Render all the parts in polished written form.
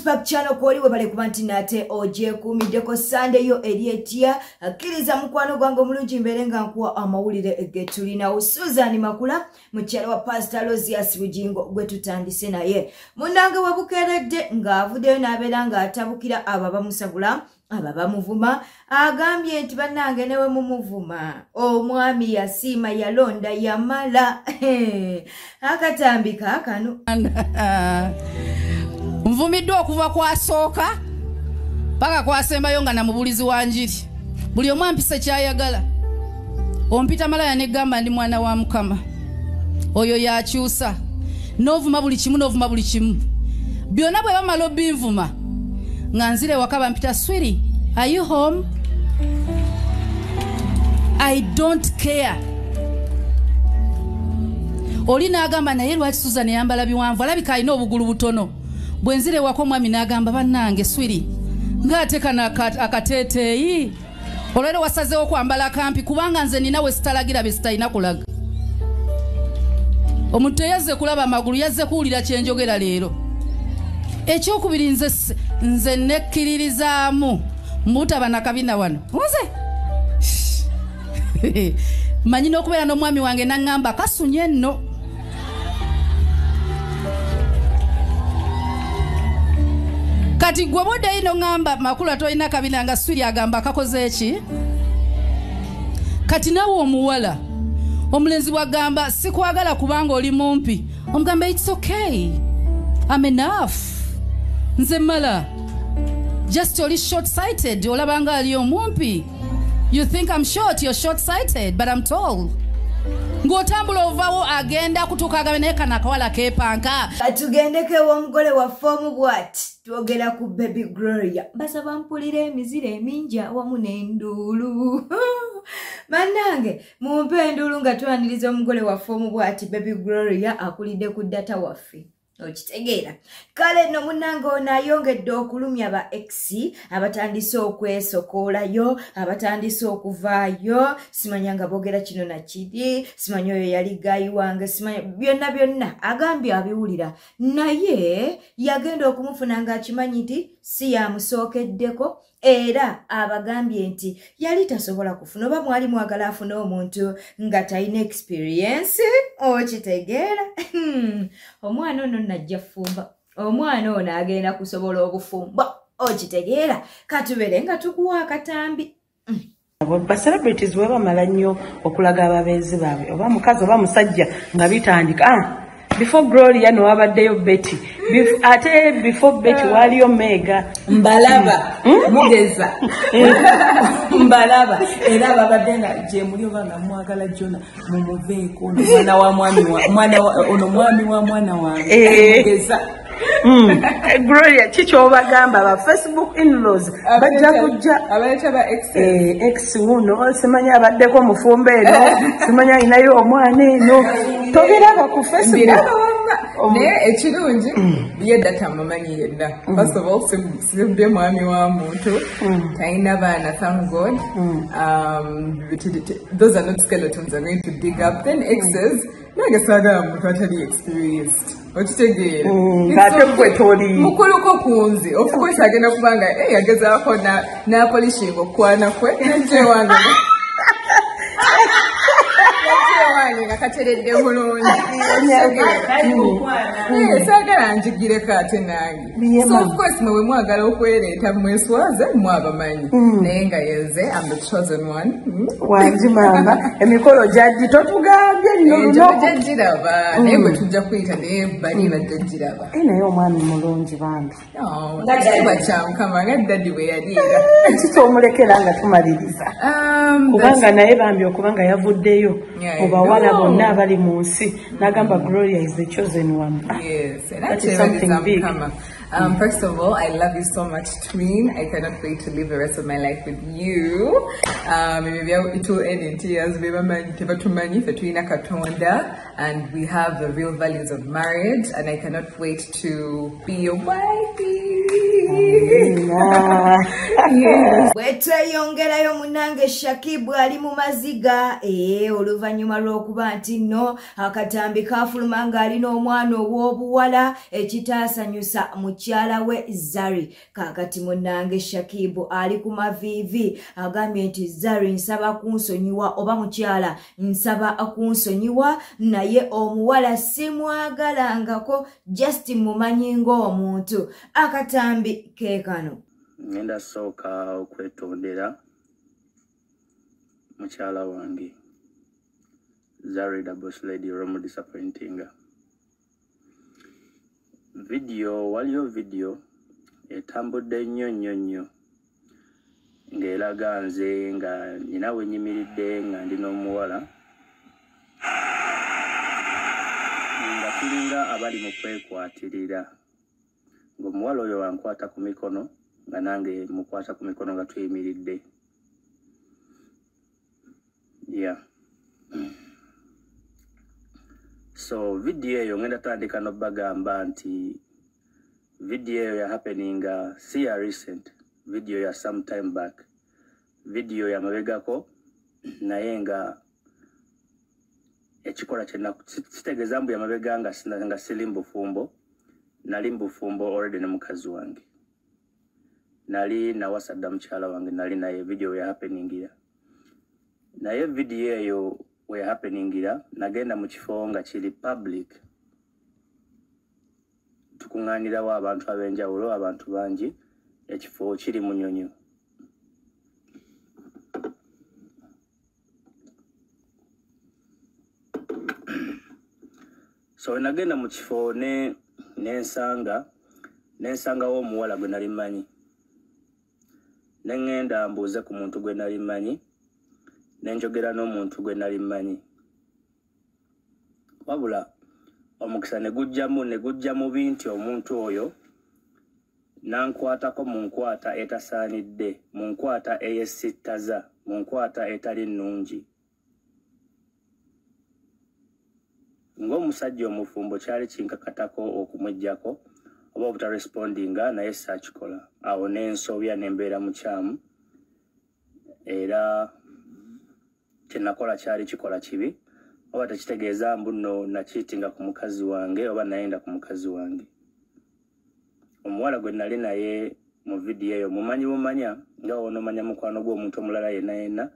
Spark Channel kwoli webale kuba nti nate ogyekuumiddeko. Sunday yo eri etya? Akkiriza mukwano gwange omulungi mbeere nga nkuwa amawulire ge tulinawo. Susan Makula, mukyala wa Pastor Aloysius Bugingo gwe tutandise naye, munnange we bukeeredde ng'avuddeyo n'abeera ng'atabukira abo abamusabula, abo abamuvuma. Agambye nti bannange ne we mumuvuma, omwami yasiima, yalonda, yamala. Akatambi kaakano. Nvumiddwa okuva kwasooka paka kwasembayo nga namubulizi wa njiri. Buli omu ampisa kyayagala. Ompita malaya negamba ndi mwana wa Mukama. Oyo yakyusa n'ovuma buli kimu, n'ovuma buli kimu byonna. Bwe bamala obinvuma nga nzire waka bampita, "Sweetie, are you home?" I don't care. Oli n'agamba, "Naye lwaki Susan yambala biwanvu? Alabika alina obugulu butono." Bwe nzire waka omwami n'agamba, "Bannange sweetie, ng'ate kano akateeteeyi olwero wasazeewo kwambala kampi?" Kubanga nze nina we sitalagira bye sitalina kulaga. Omuntu teyazze kulaba amagulu, yazze kuwulira kyenjogera leero. Ekyokubiri, nze nekkiririzaamu mbutaba nakabina wano. Nze manyi n'okubeera n'omwami wange naŋŋamba kasunye nno. Kati gwe buddeyi noŋŋamba, "Makula, tolina kabina," nga sweetie agamba kakoze eki? Kati nawe omuwala, omulenzi bwagamba sikwagala kubanga oli mumpi, omugamba, "It's okay, I'm enough, nze mala." Just oli short sighted, olabanga ali omumpi. You think I'm short, you're short sighted, but I'm tall. Ng'otambula ovawo agenda kutuuka agambe, "Naye kano akawala keepanka." Katugendeko ew'omugole waffe omu bw'ati. Twogera ku Baby Gloria. Mbasaba mpulira emiziro emingi awamu n'enduulu. Bannange, mumpe enduulu nga twaniriza omugole waffe omu bw'ati, Baby Gloria, akulidde ku data waffe. Okitegeera? Kale nno munnange, ono ayongedde okulumya ba ex abatandise okwesokoolayo, abatandise okuvaayo, simanya nga boogera kino nakiri, simanya oyo yali guy wange, simanya byonna byonna. Agambye abiwulira, naye yagenda okumufuna ng'akimanyi nti si yamusookeddeko, era abagambye nti yali tasobola kufuna oba mwali mwagala afune omuntu nga talina experience. Okitegeera? Omwana ono najja fumba, omwana ono agenda kusobola obufumbo. Okitegeera? Katubeere nga tukuwa akatambi. Ba celebrities bwe bamala nnyo okulaga ababeezi baabwe, oba mukazi oba musajja, nga bitandika. Before Gloria nowabaddeyo Betty. Ate before Betty waaliyo Mega. Mbalaba mugeza, mbalaba era babadde nga gyemuli oba nga mwagala Jona mumuveeko. Ono mwana wa mwami ono mwami wa mwana wange. Mugeza. Gloria, kikyobagamba ba Facebook in-laws bajja kujja abaleta ba ex? Ex wuno simanyi abaddeko mufumbo eno, simanyi alinayo omwana eno. Tobiraba ku Facebook? Mbiraba wamma, naye ekirungi ye data mumanyi yenna. First of all, sibye mwami wa muntu, talina baana, thank God. Those are not skeletons are going to dig up. Then exes, nange saagala muntu atali experienced, okitegeera? Ate gwe toli. Mukuluko ku nze, of course agenda kubanga yagezaako n'apolishinga okukwana kwe. Najja ewange, najja ewange nga kateredde bulungi. Saagala njigireko ate nange. So of course mwe bwe mwagala okwereeta mweswaze, mwabamanyi, naye nga yenze am the chosen one. Wangi maama, emikolo gyaggi totugambye nno lunaku. Bajja giraba, naye bwe tujja kuyita, naye bali bajja giraba. Naye omwami mulungi bambi. Kitiibwa kya Mukama, nga daddy bwe yaliira. Kikyomulekera nga tumaliriza, kubanga naye bambi okubanga yavuddeyo mu bawala bonna abali mu nsi n'agamba Gloria is the chosen one. Yes, and That is something big. First of all, I love you so much, twin. I cannot wait to live the rest of my life with you. Maybe it will end in tears. Tebatumanyi, ffe tulina Katonda, and we have the real values of marriage, and I cannot wait to be your wifey. Yes. Bwe tweyongerayo munnange Shakibu ali mu maziga oluvannyuma lw'okuba nti nno akatambi kaafuluma ng'alina omwana ow'obuwala ekitaasanyusa mukyala we Zari. Kaakati munnange Shakibu ali ku maviivi agambye nti Zari nsaba kunsonyiwa oba mukyala nsaba kunsonyiwa, naye omuwala simwagalangako, just mumanyi ng'omuntu. Akatambi ke kano. Ngenda sooka okwetondera mukyala wange Zari the boss lady olw'omu disappointinga. Vidiyo, waliyo vidiyo etambudde nnyo nnyo nnyo ng'eraga nze nga nina we nnyimiridde nga ndi n'omuwala nga tulinga abali mu kwekwatirira, ng'omuwala oyo wankwata ku mikono nga nange mukwata ku mikono nga tuyimiridde. Yeah. So vidiyo eyo ngenda tandika n'obbagamba nti vidiyo eyo ya happeninga si ya recent, vidiyo ya some time back, vidiyo ya mabegako, naye nga ekikola kye kitegeeza mbu ya mabega nga siri mu bufumbo. Nali mu bufumbo already ne mukazi wange, nali nawasa dda mukyala wange, nali naye vidiyo ya happeningira. Naye vidiyo eyo we happeningira nagenda mu kifo nga kiri public, tukuŋŋaanirawo abantu ab'enjawulo, abantu bangi, ekifo kiri Munyonyo. So nagenda mu kifo ne nensangawo omuwala gwe nali mmanyi, ne ŋŋenda mbuuze ku muntu gwe nali mmanyi, ne njogera n'omuntu gwe nali mmanyi, wabula omukisa ne gujja mubi nti omuntu oyo nankwatako mu nkwata etasaanidde, mu nkwata eyesittaza, mu nkwata etali nnungi. Ng'omusajja omufumbo kyali kinkakatako okumweggyako oba obutarespondinga, naye saakikola. Awo n'ensobya n'embeera mukyamu, era kye nakola kyali kikola kibi, oba tekitegeeza mbu nno nakiitinga ku mukazi wange oba nayenda ku mukazi wange. Omuwala gwe nali naye mu vidiyo eyo mumanyi bumanya nga wonomanya mukwano gw'omuntu omulala yenna yenna,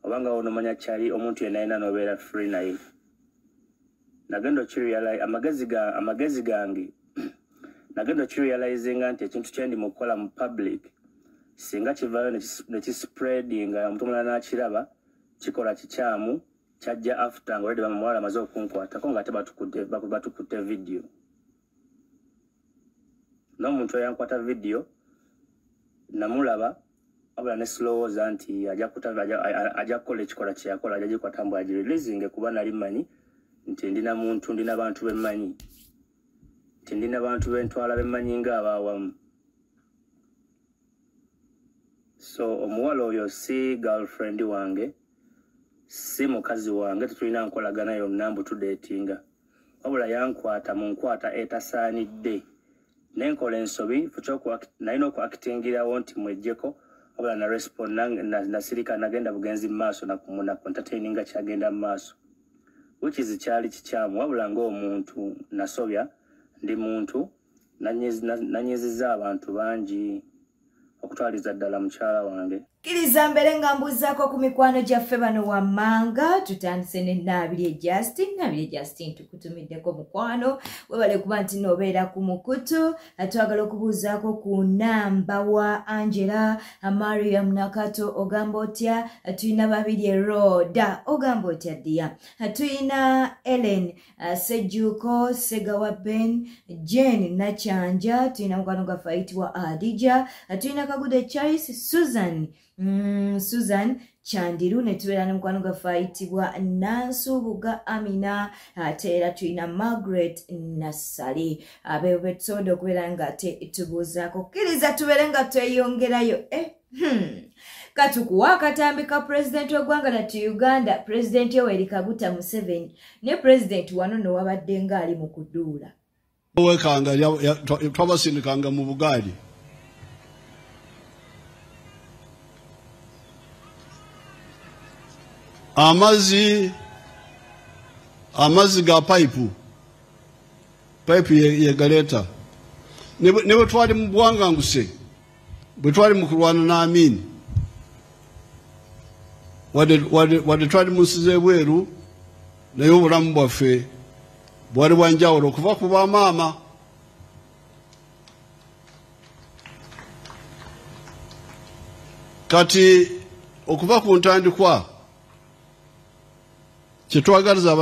oba nga wonomanya kyali omuntu yenna yenna n'obeera free naye. Nagenda okirealize amagezi gange, nagenda okirealizinga nti ekintu kye ndi mu kukola mu public singa kivaayo ne kispreadinga omuntu omulala n'akiraba kikola kikyamu, kyajja after nga already bamuwala amaze okunkwatako nga ate batukutte vidiyo. N'omuntu eyankwata vidiyo namulaba, wabula ne silowooza nti ajja kukola ekikola kye yakola, ajja gikwata mbu agireleasinge, kuba nali mmanyi nti ndina muntu, ndina bantu bemmanyi, nti ndina bantu bentwala bemmanyi ng'abaawamu. So omuwala oyo si girlfriend wange, si mukazi wange, tetulina nkolagana yonna mbu tudeetinga, wabula yankwata mu nkwata etasaanidde. Nenkola ensobi nalina okuakitingirawo nti mweggyeko, wabula na respond nasirika, nagenda bugenzi mu maaso naku entertaininga kyagenda mu maaso, which is kyali kikyamu. Wabula ng'omuntu nasobya, ndi muntu, nanyizizza abantu bangi okutwaliza ddala mukyala wange. Kkiriza mbere nga mbuuzaako ku mikwano gyaffe bano wammanga. Tutandise ne Naabirye Justin. Naabirye Justin, tukutumiddeko mukwano, webale kuba nti noobeera ku mukutu. Twagala okubuuzaako ku namba wa Angela Mariam Nakato, ogamba otya? Tulina Babirye Roda, ogamba otya ddiya? Tulina Ellen Sejjuuko Segawa, Ben Jane Nakyanja, tulina mukwano gwaffe ayitibwa Adija, tulina Kagude Charles, Susan Chandiru, ne tubeera ne mukwano gwaffe ayitibwa Nansubuga Amina, ate era tulina Margaret Nassali. Abeebo betusobodde okubeera nga tubuuzaako. Kkiriza tubeere nga tweyongerayo. Katukuwa akatambi ka pulezidenti w'eggwanga lyattu Uganda, Pulezidenti Yoweri Kaguta Museveni. Ne pulezidenti wano no wabadde ng'ali mu kuduula. Wekanga twabasindikanga mu bugaali. Amazzi ga payipu yegaleeta. Ne bwe twali mu buwanganguse, bwe twali mu kulwana n'Amin, wadde twali mu nsi z'ebweru, naye obulamu bwaffe bwali bwa njawulo okuva ku bamaama. Kati okuva ku ntandikwa kyetwagaliza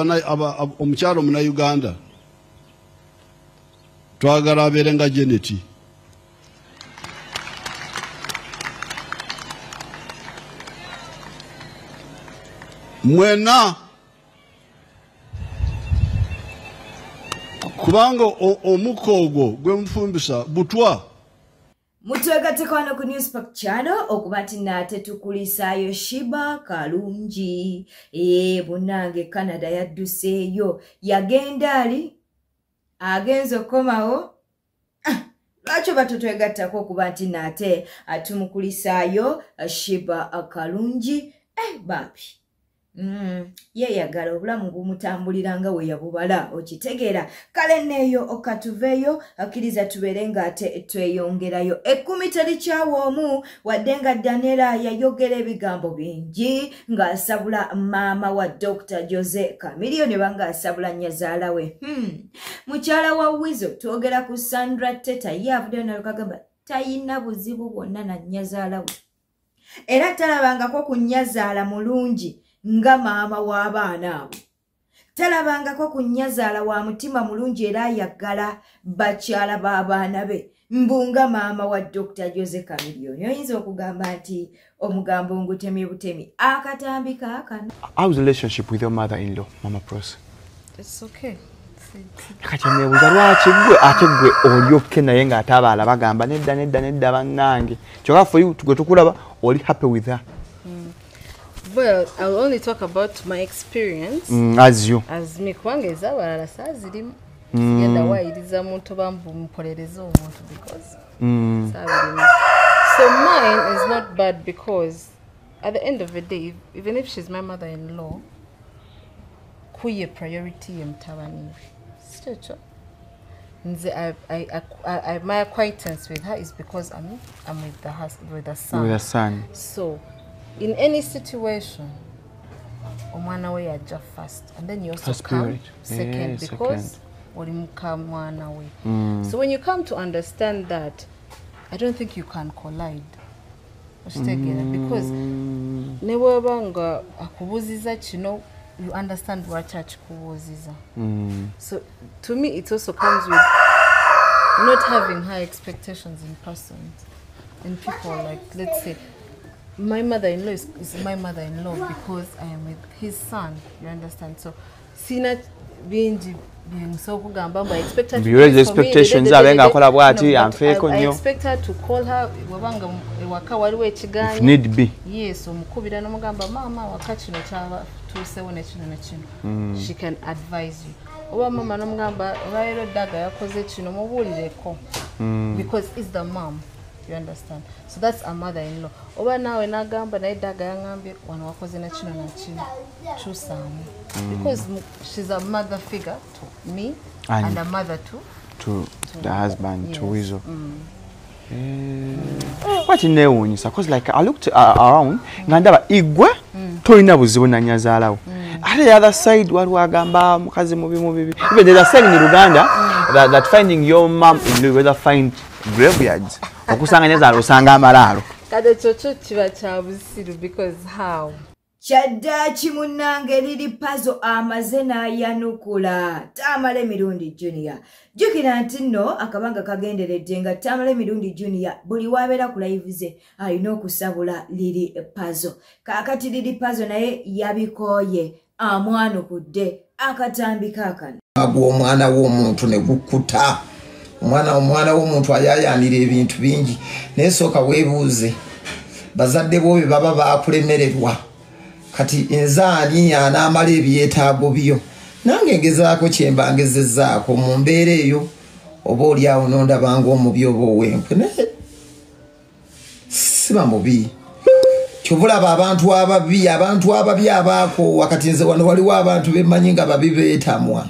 omukyalo Munnayuganda, twagala abeere nga Janet. Mwena kubanga omukka ogwo gwe mufumbisa butwa. Mutwegatteko wano ku Newspark Channel okuba nti nate tukulisaayo Sheebah Kalungi. Munnange Canada yadduseeyo, yagenda ali agenze okukomawo. Lwaki oba tutwegattako okuba nti nate tumukulisaayo Sheebah Kalungi? Bambi yeeyagala obulamu bumutambulira nga we yabubala, okitegeera. Kale neeyo okatuveeyo, akkiriza tubeere ng'ate tweyongerayo. Ekkumi terikyawa omu, wadde nga Daniela yayogera ebigambo bingi ng'asabula maama wa Dr. Jose Chameleone oba ng'asabula nnyazaala we. Mukyala wa Weasel, twogera ku Sandra Teta, ye avuddeyo n'alukagamba tayina buzibu bwonna na nnyazaala we, era talabangako ku nnyazaala mulungi nga maama w'abaana abo. Talabangako ku nnyazaala wa mutima mulungi era ayagala bakyala b'abaana be, mbu nga maama wa Dr. Jose Chameleone. Oyinza okugamba nti omugambo ngutemye butemi. Akatambi kaakano. How's the relationship with your mother-in-law, Mama Pross? It's okay. Kati nebuuza lwaki gwe ate gwe olyokke naye ng'ate abalala bagamba nedda nedda nedda bannange. Kyokka for you gwe tukulaba oli happy with her. Well, I'll only talk about my experience. As you. As me, kubanga ez'abalala saazirimu. Sigenda waayiriza muntu oba mpolereze omuntu because saabirimu. So mine is not bad because at the end of the day, even if she's my mother-in-law, kuye priority ye mutabani we. Si kyekyo? Nze my acquaintance with her is because I'm with the husband, with the son. With the son. So in any situation, omwana we ajja first, and then you also come second, because oli muka mwana we. So when you come to understand that, I don't think you can collide. Okitegeera? Because ne bw'oba nga akubuuziza kino, you understand lwaki akikubuuziza. So to me, it also comes with not having high expectations in persons, in people. Like, let's say, my mother-in-law is my mother-in-law because I am with his son, you understand? So, sina bingi byensobola kugamba I expect her to You raise expectations abe akola bw'ati anfeeko I nnyo. expect her to call her wabanga ewaka waliwo ekigaanyi. If need be. Yes, omukubira n'omugamba maama waka kino kyatuusewo ne kino ne kino. She can advise you. Oba mama n'omugamba olwaleero Daga yakoze kino mubuulireko. Because it's the mom. You understand? So that's a mother-in-law. Oba naawe n'agamba naye Daga yaŋŋambye wano wakoze na kino na kino. Kyusaamu. Because she's a mother figure to me and a mother to the husband, yes. To Weasel. Lwaki neewuunyisa? Cause like I looked around nga ndaba igwe tolina buzibu na nnyazaala wo. Ate the other side waliwo agamba mukazi mubi mubi. Even there's a saying in Uganda that finding your mom in you rather find graveyards. Okusanga nnyazaala osanga amalaalo. Kati ekyo kyo kiba kya busiru because how? Kyaddaaki munnange Lil Pazo amaze n'ayanukula Tamale Mirundi Junior. Jjukira nti nno akabanga kagenderedde nga Tamale Mirundi Junior buli w'abeera ku live ze alina okusabula Lil Pazo. Kaakati Lil Pazo naye yabikooye, amwanukudde akatambi kaakano. Omwana w'omuntu ne gukkuta. Omwana w'omuntu ayaayaanira ebintu bingi, naye sooka weebuuze bazadde bo bwe baba baakulemererwa. Kati nze ani anaamala ebyetaago byo? Nange ngezaako kye mba ngezezzaako mu mbeera eyo, oba oli awo n'ondaba ng'omubi oba ow'enkwe, naye siba mubi. Kyovulaba abantu ababi, abantu ababi abaako wakati nze wano waliwo abantu bemmanyi nga babi beetamwa.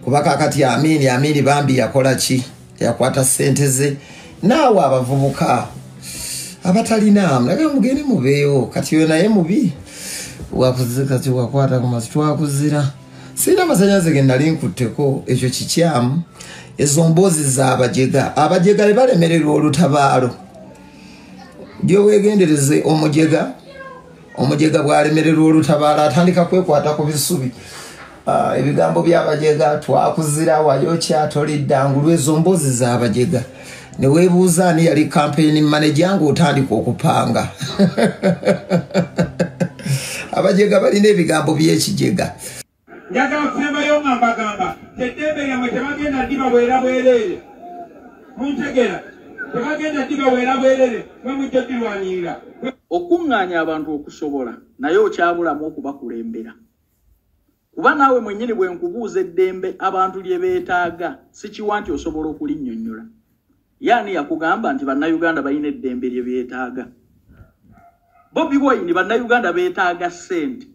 Kuba kakati Amini, Amini bambi yakola ki? Yakwata ssente ze. Naawe abavubuka abatalina mulaga mugende mubeewo. Kati oyo naye mubi wakuze, kati wakwata ku mazi twakuzira. Sirina masannyalaze ge nali nkutteko, ekyo kikyamu. Ezo mboozi z'abajega, abajega be balemererwa olutabaalo. Gyoweegendereze omujega, omujega bw'alemererwa olutabaalo atandika kwekwata ku bisubi. Ebigambo by'abajega twakuzira wayokya tolidda ngulu, ezo mboozi z'abajega. Ne weebuuza ani yali campaign manager ng'otandika okupanga. Abajega balina ebigambo by'ekijega. Njagala kusembayo nga mbagamba eddembe lyammwe tebagenda ddibaweera bwereere. Muntegeera, tebagenda ddibaweera bwereere, mwe mujja ddirwanirira. Okuŋŋaanya abantu okusobola naye okyabulamu okubakulembera. Kuba naawe mwennyini bwe nkubuuza eddembe abantu lye beetaaga sikiwa nti osobola okulinnyonnyola. Yaani yakugamba nti bannayuganda balina eddembe lye beetaaga. Bobi Wine bannayuganda beetaaga ssente,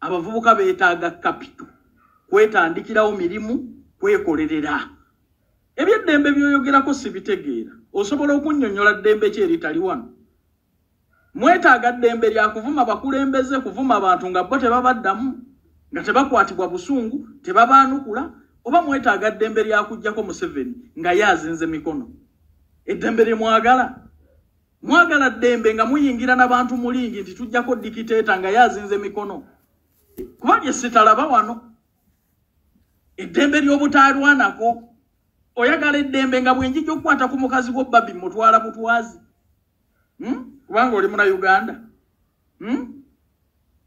abavubuka beetaaga capital, kwetandikirawo mirimu, kwekolerera. Ebyeddembe by'oyogerako sibitegeera. Osobola okunnyonnyola ddembe ki eritali wano? Mwetaaga ddembe lya kuvuma bakulembeze, kuvuma abantu nga bo tebabaddamu, nga tebakwatibwa busungu, tebabaanukula, oba mwetaaga ddembe lya kuggyako Museveni nga ye azinze mikono. Eddembe lye mwagala. Mwagala ddembe nga muyingira n'abantu mulingi nti tujjako dikiteeta nga ye azinze mikono. Kuba lye sitalaba wano. Eddembe ly'obutaalwanako. Oyagala eddembe nga bwe njija okukwata ku mukazi gwo Babi mutwala butwazi. Kubanga oli Munnayuganda.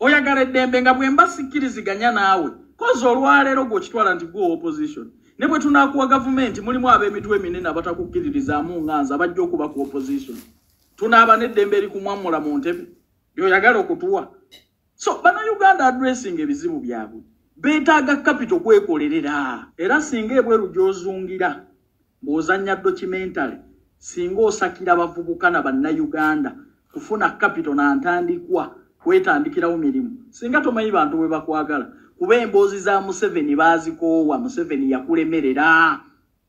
Oyagala eddembe nga bwe mba sikkiriziganya naawe. Kozi olwaleero gw'okitwala nti gwe opposition. Ne bwe tunaakuwa gavumenti mulimu ab'emitwe eminene abatakukkiririzaamu nganza abajja okuba ku opposition. Tunaaba n'eddembe erikumwammula mu ntebe ly'oyagala okutuwa. So bannayuganda addressing ebizibu byabwe. Beetaaga capital kwekolerera. Era singa ebweru gy'ozungira bw'ozannya documentary, singa osakira abavubuka na bannayuganda kufuna capital na ntandikwa kwetandikirawo mirimu. Singa tomanyi bantu bwe bakwagala, kuba emboozi za Museveni baazikoowa. Museveni yakulemerera.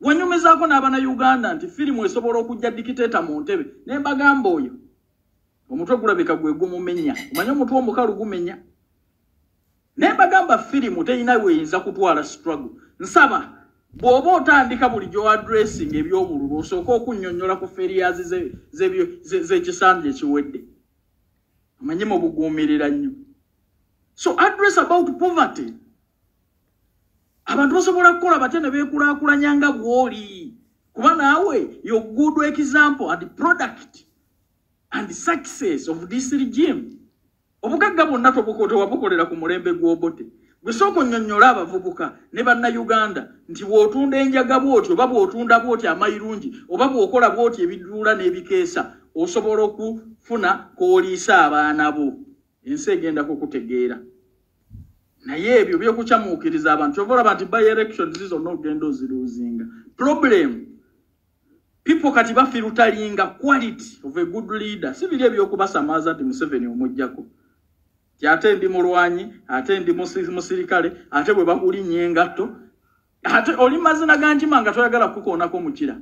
Wanyumizaako n'abannayuganda nti firimu esobola okujja dikiteeta mu ntebe, ne mbagamba oyo omutwe gulabika gwe gumumenya. Omanyi omutwe omukalu gumenya. Ne mbagamba firimu terina weyinza kutwala struggle. Nsaba bw'oba otandika bulijjo addressing eby'obululu osooke okunnyonnyola ku failures z'ekisanja ekiwedde. Omanyi mubuguumirira nnyo. So address about poverty. Abantu basobola kukola batya ne beekulaakulanya nga bw'oli. Kuba naawe your good example and product and success of this regime. Obugagga bwonna tewabukolera ku mulembe gw'Obote. Gwe sooka onnyonnyola abavubuka ne bannayuganda nti bw'otunda enjaga bw'otyo oba bw'otunda bw'oti amayirungi oba bw'okola bw'oti ebiduula n'ebikeesa osobola okufuna k'oliisa abaana bo. Ensi egenda kukutegeera. Naye ebyo by'okukyamuukiriza abantu kyova olaba nti by elections zonna ogenda oziruuzinga. Problem, people kati bafilteringa quality of a good leader. Si biri eby'okubasamaaza nti Museveni omuggyako. Ti ate ndi mulwanyi, ate ndi musirikale, ate bwe bakulinnya engatto, ate oli mazina ga nkima nga toyagala kukoonako mukira.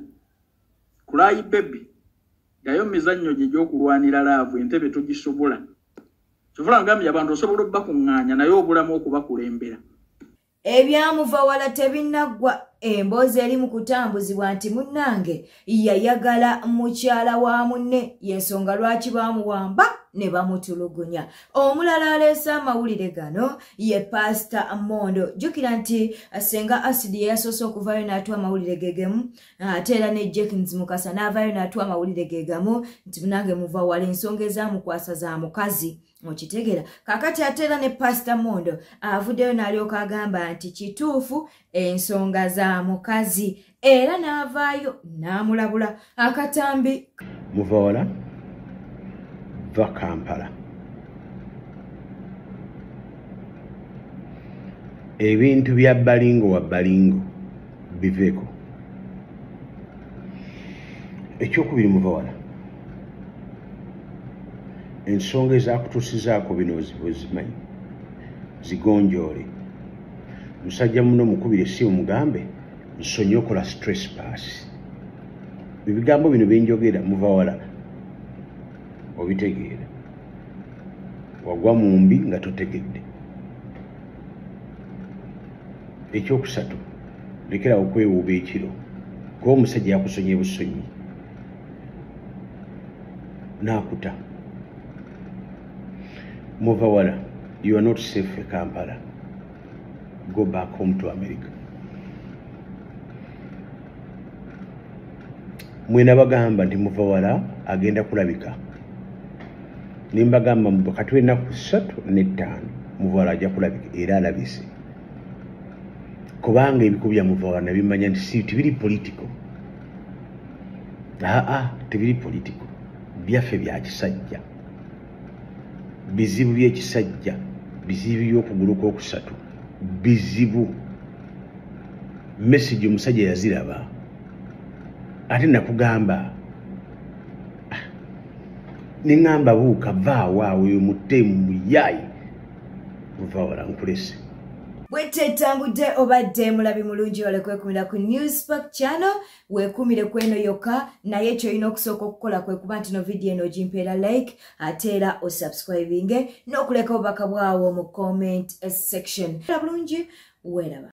Cry baby, gayo mizannyo gye gy'okulwanira love, entebe togisobola. Kyova ngambye abantu osobola obbakuŋŋaanya naye obulamu okubakulembera. Ebyamuva wala tebinnaggwa. Emboozi eri mu kutambuzibwa nti munnange yayagala mukyala wa munne, y'ensonga lwaki baamuwamba ne bamutulugunya. Omulala aleese amawulire gano ye Pasita Mondo. Jjukira nti Senga Acid ye yasoose okuvaayo n'atuwa amawulire ge gemu, ate era ne Jenkins Mukasa n'avaayo n'atuwa amawulire ge gamu nti munnange muva wala ensonga ezaamukwasa za mukazi. Okitegeera. Kaakati ate era ne Pasita Mondo avuddeyo n'alyoka agamba nti kituufu ensonga za mukazi, era n'avaayo n'amulabula akatambi. Muvawala va Kampala. Ebintu bya balingo wa balingo biveeko. Ekyokubiri Muvawala, Ensonga ezakutuusizaako bino ozimanyi, zigonjoole. Musajja muno mukubire essimu mugambe nsonyi okola stress pass. Ebigambo bino byenjogera muva wala obitegeera. Wagwa mu mbi nga totegedde. Ekyokusatu, lekera okwewuuba ekiro, kuba omusajja yakusonyiye busonyi n'akuta. Muva wala, you are not safe e Kampala. Go back home to America. Mwena bagamba nti muva wala agenda kulabika. Nimbagamba wakati w'ennaku 3 ne 5 muva wala ajja kulabika, era alabise. Kubanga ebikubi bya muva wala nabimanya nti si tebiri political. Aa, tebiri political. Byaffe bya kisajja. Bizibu by'ekisajja, bizibu by'okugulu kw'okusatu, bizibu. Message omusajja yaziraba. Ate nakugamba ningamba buuka vaawo awo oyo mutemu muyaayi. Muva wala nkulese. Bwetambudde obadde mulabi mulungi wale kwekumira ku Newspark channel, weekumire kweno yokka, naye ky'olina okusooka okukola kwe kuba nti no video eno ogimpeera like, ate era osubscribinge n'okuleka obubaka bwawo mu comment section. Bulungi weeraba.